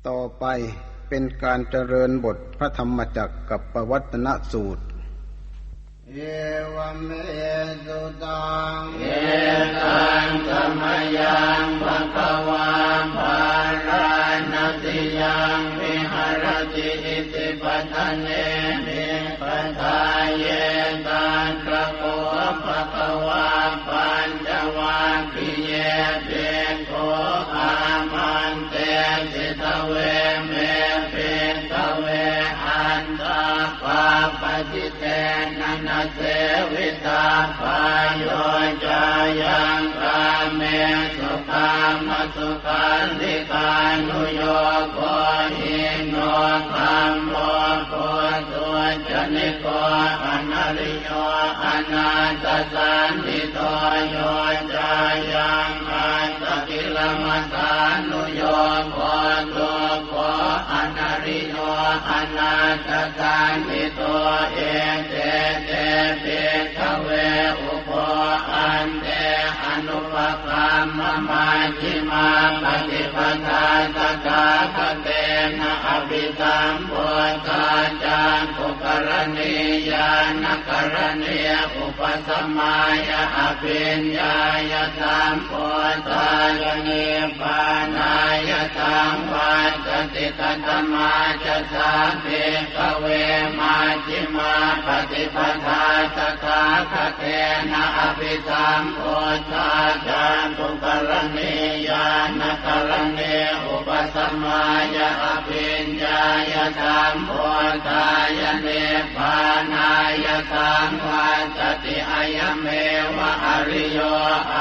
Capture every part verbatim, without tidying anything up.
ต่อไปเป็นการเจริญบทพระธรรมจักรกัปปวัตตนสูตร Evaṃ me sutaṃ. Ekaṃ samayaṃ bhagavā bārāṇasiyaṃ viharati isipatane migadāye. Tatra kho bhagavā pañcavaggiye bhikkhū āmantesi: Dveme, bhikkhave, antā pāpajitena na sevitabbā. Yo cāyaṃ kāmesu kāmasukhallikānuyogo hīno gammo pothujjaniko anariyo anatthasañhito, yo cāyaṃ attakilamathānuyogo dukkho anariyo anatthasañhito, ete te, bhikkhave, ubho ante anupagamma majjhimā paṭipadā tathāgatena abhisambuddhā cakkhukaraṇī ñāṇakaraṇī upasamāya abhiññāya sambodhāya nibbānāya saṃvattati. Katamā ca sā, bhikkhave, majjhimā paṭipadā tathāgatena abhisambuddhā cakkhukaraṇī ñāṇakaraṇī upasamāya abhiññāya sambodhāya nibbānāya saṃvattati? Ayameva ariyo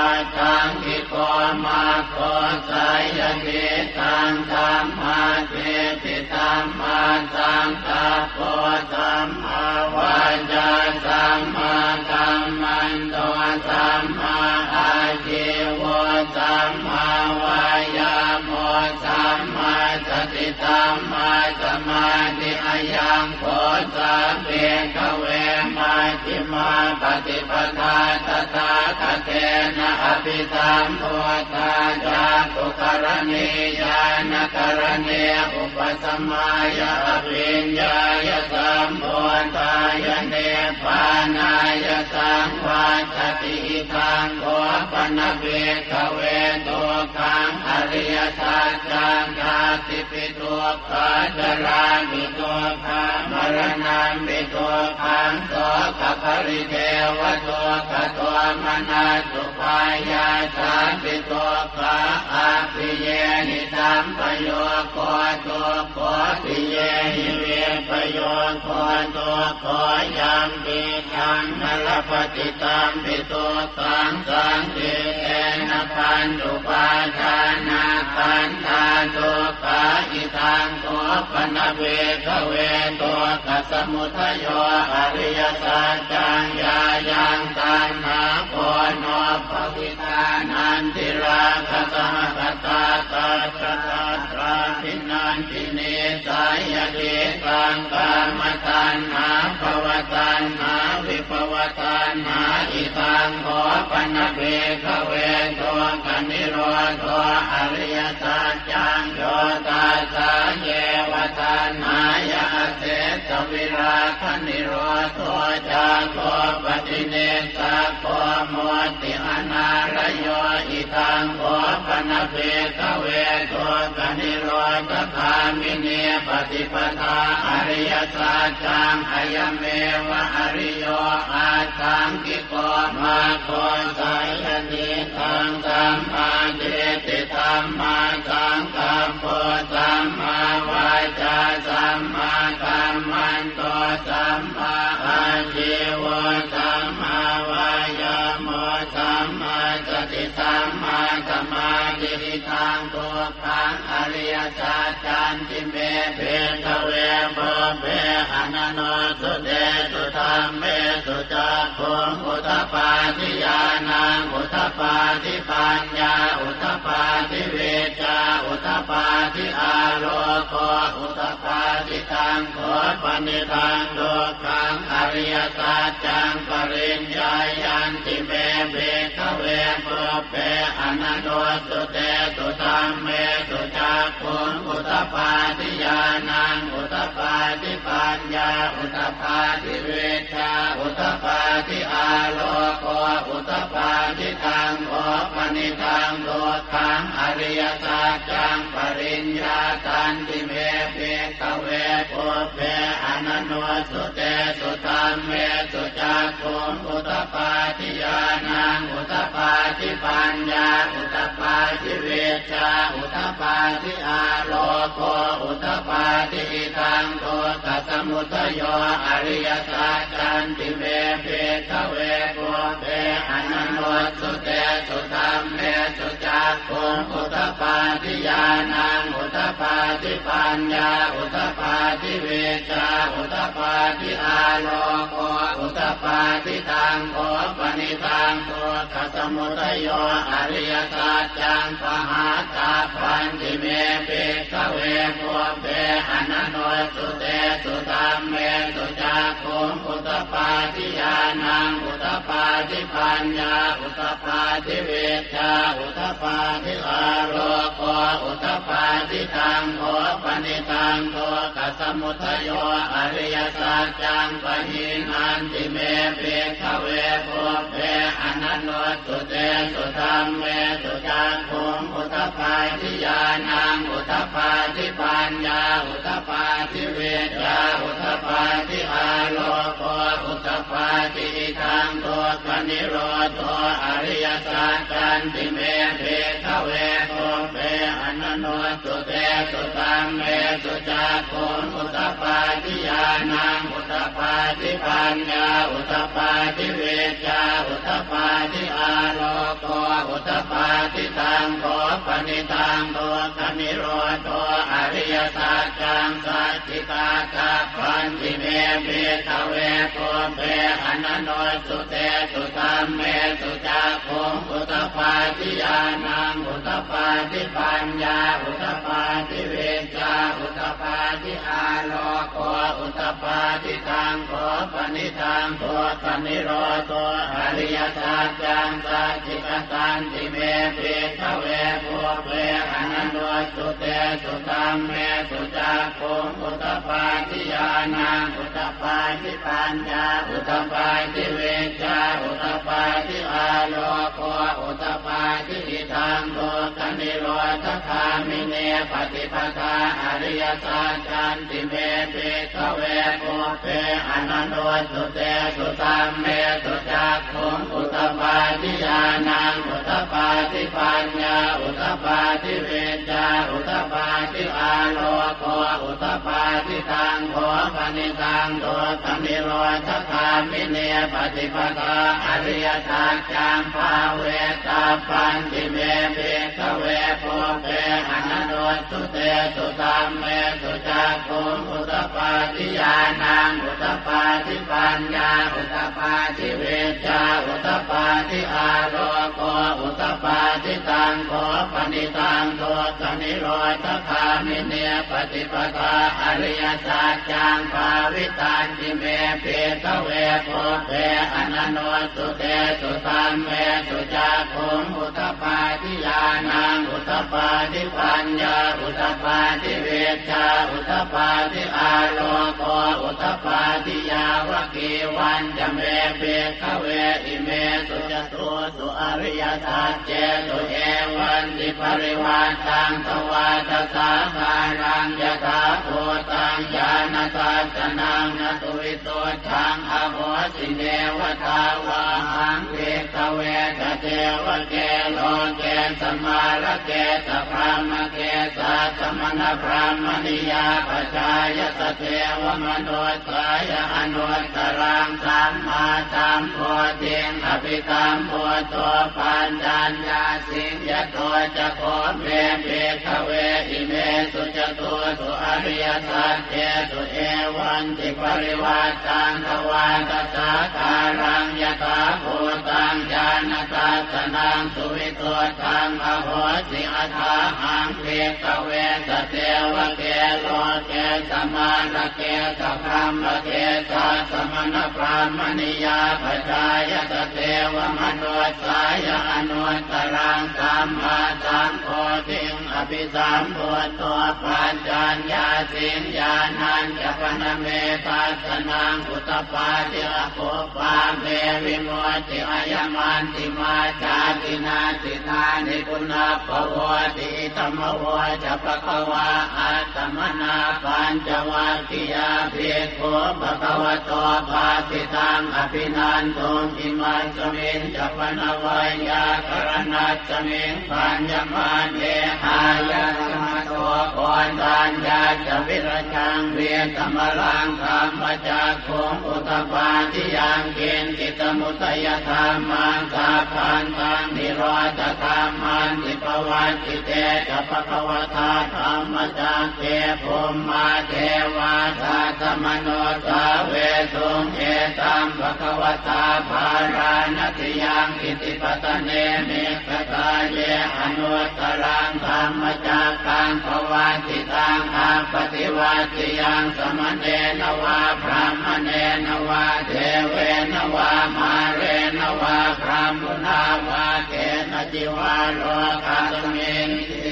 aṭṭhaṅgiko maggo, seyyathīdaṃ: sammādiṭṭhi sammāsaṅkappo sammāvācā sammākammanto sammāājīvo sammāvāyāmo sammāsati sammāsamādhi. Ayaṃ kho sā, bhikkhave, majjhimā paṭipadā tathāgatena abhisambuddhā cakkhukaraṇī ñāṇakaraṇī upasamāya abhiññāya sambodhāya nibbānāya saṃvattati. Idaṃ kho pana, bhikkhave, dukkhaṃ ariyasaccaṃ: jātipi dukkhā jarāpi dukkhā maraṇampi dukkhaṃ sokaparidevadukkhadomanassupāyāsāpi dukkhā appiyehi sampayogo dukkho piyehi vippayogo dukkho yampicchaṃ na labhati tampi dukkhaṃ saṅkhittena pañcupādānakkhandhā dukkhā. Idaṃ kho pana, bhikkhave, dukkhasamudayo ariyasaccaṃ: yāyaṃ taṇhā ponobbhavikā nandirāgasahagatā tatra tatrābhinandinī, seyyathīdaṃ: kāmataṇhā bhavataṇhā vibhavataṇhā. Idaṃ kho pana, bhikkhave, dukkhanirodho ariyasaccaṃ: yo tassāyeva taṇhāya asesavirāganirodho cāgo paṭinissaggo mutti anālayo. Idaṃ kho pana, bhikkhave, dukkhanirodhagāminī paṭipadā ariyasaccaṃ: ayameva ariyo aṭṭhaṅgiko maggo, seyyathīdaṃ: sammādiṭṭhi sammāsaṅkappo sammāvācā sammākammanto sammāājīvo sammāvāyāmo sammāsati sammāsamādhi. Idaṃ dukkhaṃ ariyasaccanti me, bhikkhave, pubbe ananussutesu dhammesu cakkhuṃ udapādi ñāṇaṃ udapādi paññā udapādi vijjā udapādi āloko udapādi. Taṃ kho panidaṃ dukkhaṃ ariyasaccaṃ pariññeyyanti me, bhikkhave, pubbe ananussutesu dhammesu cakkhuṃ udapādi udapādi ñāṇaṃ udapādi paññā udapādi vijjā udapādi āloko udapādi. Taṃ kho panidaṃ dukkhaṃ ariyasaccaṃ pariññātanti me bhikkhave pubbe ananussutesu dhammesu cakkhuṃ udapādi ñāṇaṃ udapādi paññā udapādi vijjā udapādi āloko udapādi. Idaṃ dukkhasamudayo ariyasaccanti me bhikkhave pubbe ananussutesu dhammesu cakkhuṃ udapādi ñāṇaṃ udapādi paññā udapādi vijjā udapādi āloko udapādi. Taṃ kho panidaṃ dukkhasamudayo ariyasaccaṃ pahātabbanti me bhikkhave pubbe ananussutesu dhammesu cakkhuṃ udapādi ñāṇaṃ udapādi paññā udapādi vijjā udapādi āloko udapādi. Taṃ kho panidaṃ dukkhasamudayo ariyasaccaṃ pahīnanti me bhikkhave pubbe ananussutesu dhammesu cakkhuṃ udapādi ñāṇaṃ udapādi paññā udapādi vijjā udapādi āloko udapādi. Idaṃ dukkhanirodho ariyasaccanti me bhikkhave pubbe ananussutesu dhammesu cakkhuṃ udapādi ñāṇaṃ udapādi paññā udapādi vijjā udapādi āloko udapādi. Taṃ kho panidaṃ dukkhanirodho ariyasaccaṃ sacchikātabbanti me bhikkhave pubbe ananussutesu dhammesu cakkhuṃ udapādi ñāṇaṃ udapādi paññā udapādi vijjā udapādi āloko udapādi. Taṃ kho panidaṃ dukkhanirodho ariyasaccaṃ sacchikatanti me bhikkhave pubbe ananussutesu dhammesu cakkhuṃ udapādi ñāṇaṃ udapādi paññā udapādi vijjā udapādi āloko udapādi. Idaṃ dukkhanirodhagāminī paṭipadā ariyasaccanti me bhikkhave pubbe ananussutesu dhammesu cakkhuṃ udapādi ñāṇaṃ udapādi paññā udapādi vijjā udapādi āloko udapādi. Taṃ kho panidaṃ dukkhanirodhagāminī paṭipadā ariyasaccaṃ bhāvetabbanti me bhikkhave pubbe ananussutesu dhammesu cakkhuṃ udapādi ñāṇaṃ udapādi paññā udapādi vijjā udapādi āloko udapādi. Taṃ kho panidaṃ dukkhanirodhagāminī paṭipadā ariyasaccaṃ bhāvitanti me bhikkhave pubbe ananussutesu dhammesu cakkhuṃ udapādi ñāṇaṃ udapādi paññā udapādi vijjā udapādi āloko udapādi. Yāvakīvañca me bhikkhave imesu catūsu ariyasaccesu evantiparivaṭṭaṃ dvādasākāraṃ yathābhūtaṃ ñāṇadassanaṃ na suvisuddhaṃ ahosi. Neva tāvāhaṃ bhikkhave sadevake loke samārake sabrahmake sassamaṇabrāhmaṇiyā pajāya sadevamanussāya anuttaraṃ sammāsambodhiṃ abhisambuddho paccaññāsiṃ. Yato ca kho me bhikkhave imesu catūsu ariyasaccesu evantiparivaṭṭaṃ dvādasākāraṃ yathābhūtaṃ ñāṇadassanaṃ suvisuddhaṃ ahosi. Athāhaṃ bhikkhave sadevake loke samārake sabrahmake sassamaṇabrāhmaṇiyā pajāya sadevamanussāya anuttaraṃ sammāsambodhiṃ abhisambuddho paccaññāsiṃ. Ñāṇañca pana me dassanaṃ udapādi: akuppā me vimutti, ayamantimā jāti, natthidāni punabbhavoti. Idamavoca bhagavā. Attamanā pañcavaggiyā bhikkhū bhagavato bhāsitaṃ abhinanduṃ. Imasmiñca pana veyyākaraṇasmiṃ bhaññamāne āyasmato Koṇḍaññassa virajaṃ vītamalaṃ dhammacakkhuṃ udapādi: yaṅkiñci samudayadhammaṃ sabbantaṃ nirodhadhammanti. Pavattite ca bhagavatā dhammacakke bhummā devā saddamanussāvesuṃ: etaṃ bhagavatā Bārāṇasiyaṃ isipatane migadāye anuttaraṃ dhammacakkaṃ pavattitaṃ appaṭivattiyaṃ samaṇena vā brāhmaṇena vā devena vā mārena vā brahmunā vā kenaci vā lokasminti.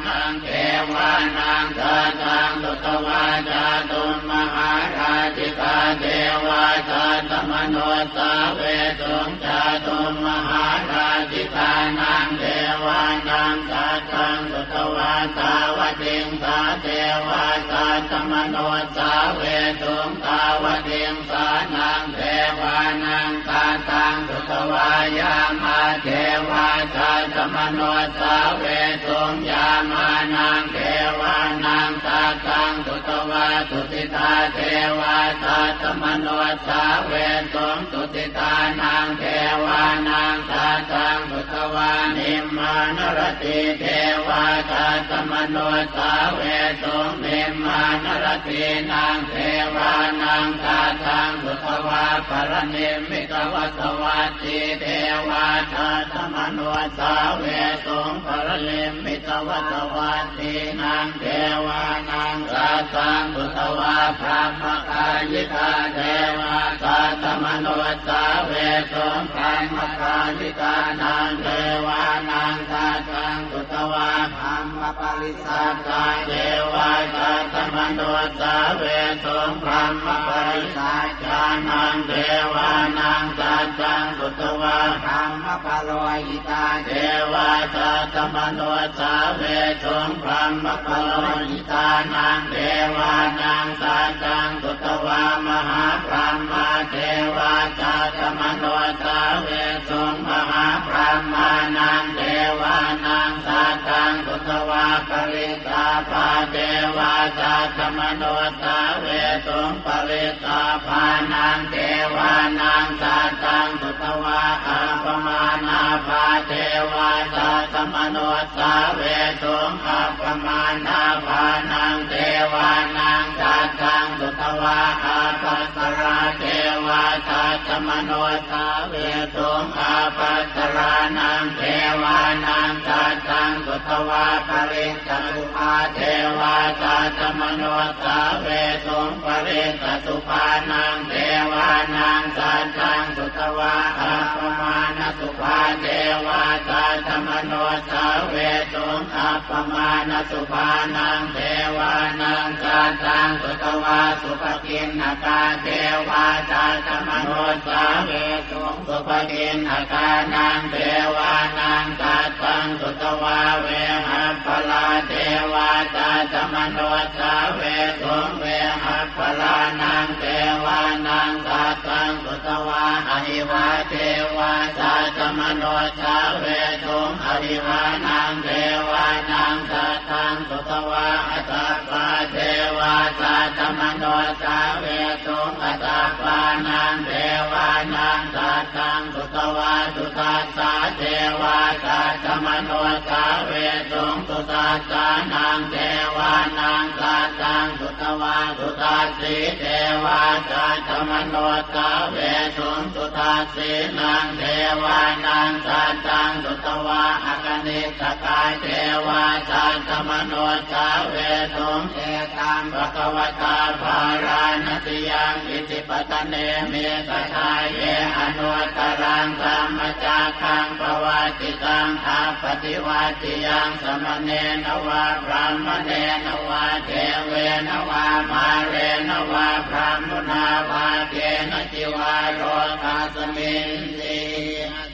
Imaṃ devānaṃ saddaṃ sutvā cātummahārājikā devā saddamanussāvesuṃ. Cātummahārājikānaṃ devānaṃ saddaṃ sutvā tāvatiṃsā devā saddamanussāvesuṃ. Tāvatiṃsānaṃ devānaṃ saddaṃ sutvā yāmā devā saddamanussāvesuṃ. Yāmānaṃ devānaṃ saddaṃ sutvā tusitā devā saddamanussāvesuṃ. Tusitānaṃ devānaṃ saddaṃ sutvā nimmānaratī devā saddamanussāvesuṃ. Nimmānaratīnaṃ devānaṃ saddaṃ sutvā paranimmitavasavattī devā saddamanussāvesuṃ. Paranimmitavasavattīnaṃ devānaṃ saddaṃ sutvā brahmakāyikā devā saddamanussāvesuṃ. Brahmakāyikānaṃ devānaṃ saddaṃ sutvā brahmapārisajjā devā saddamanussāvesuṃ. Brahmapārisajjānaṃ devānaṃ saddaṃ sutvā brahmapurohitā devā saddamanussāvesuṃ. Brahmapurohitānaṃ devānaṃ saddaṃ sutvā mahābrahmā devā saddamanussāvesuṃ. Mahābrahmānaṃ devānaṃ saddaṃ sutvā parittābhā devā saddamanussāvesuṃ. Parittābhānaṃ devānaṃ saddaṃ sutvā appamāṇābhā devā saddamanussāvesuṃ. Appamāṇābhānaṃ devānaṃ saddaṃ sutvā ābhassarā devā saddamanussāvesuṃ. Ābhassarānaṃ devānaṃ saddaṃ sutvā parittasubhā devā saddamanussāvesuṃ. Parittasubhānaṃ devānaṃ saddaṃ sutvā appamāṇasubhā devā saddamanussāvesuṃ. Appamāṇasubhānaṃ devānaṃ saddaṃ sutvā subhakiṇhakā devā saddamanussāvesuṃ. Subhakiṇhakānaṃ devānaṃ saddaṃ sutvā vehapphalā devā saddamanussāvesuṃ. Vehapphalānaṃ devānaṃ saddaṃ sutvā ahi vā devā saddamanussāvesuṃ. Ahivānaṃ devānaṃ saddaṃ sutvā atappā devā saddamanussāvesuṃ. Atappānaṃ devānaṃ saddaṃ sutvā sudassā devā saddamanussāvesuṃ. Sudassānaṃ devānaṃ saddaṃ sutvā sudassī devā saddamanussāvesuṃ. Sudassīnaṃ devānaṃ saddaṃ sutvā akaniṭṭhakā devā saddamanussāvesuṃ. Etaṃ bhagavatā Bārāṇasiyaṃ isipatane migadāye anuttaraṃ dhammacakkaṃ pavattitaṃ appaṭivattiyaṃ samaṇena vā brāhmaṇena vā devena vā mārena vā brahmunā vā kenaci vā lokasminti.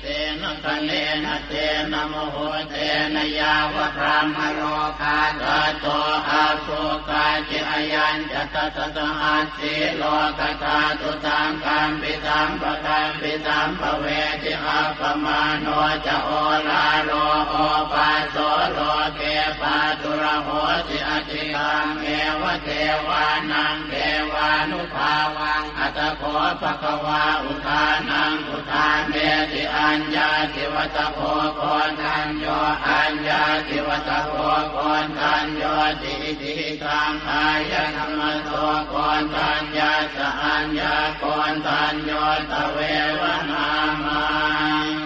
Tena khaṇena tena muhuttena yāva brahmalokā saddo abbhuggacchi. Ayañca dasasahassī lokadhātu saṅkampi sampakampi sampavedhi. Appamāṇo ca oḷāro obhāso loke pāturahosi atikkammeva devānaṃ devānubhāvaṃ. Atha kho bhagavā udānaṃ udānesi: Aññāsi vata bho koṇḍañño, aññāsi vata bho koṇḍaññoti. Itihidaṃ āyasmato koṇḍaññassa aññākoṇḍañño tveva nāmaṃ.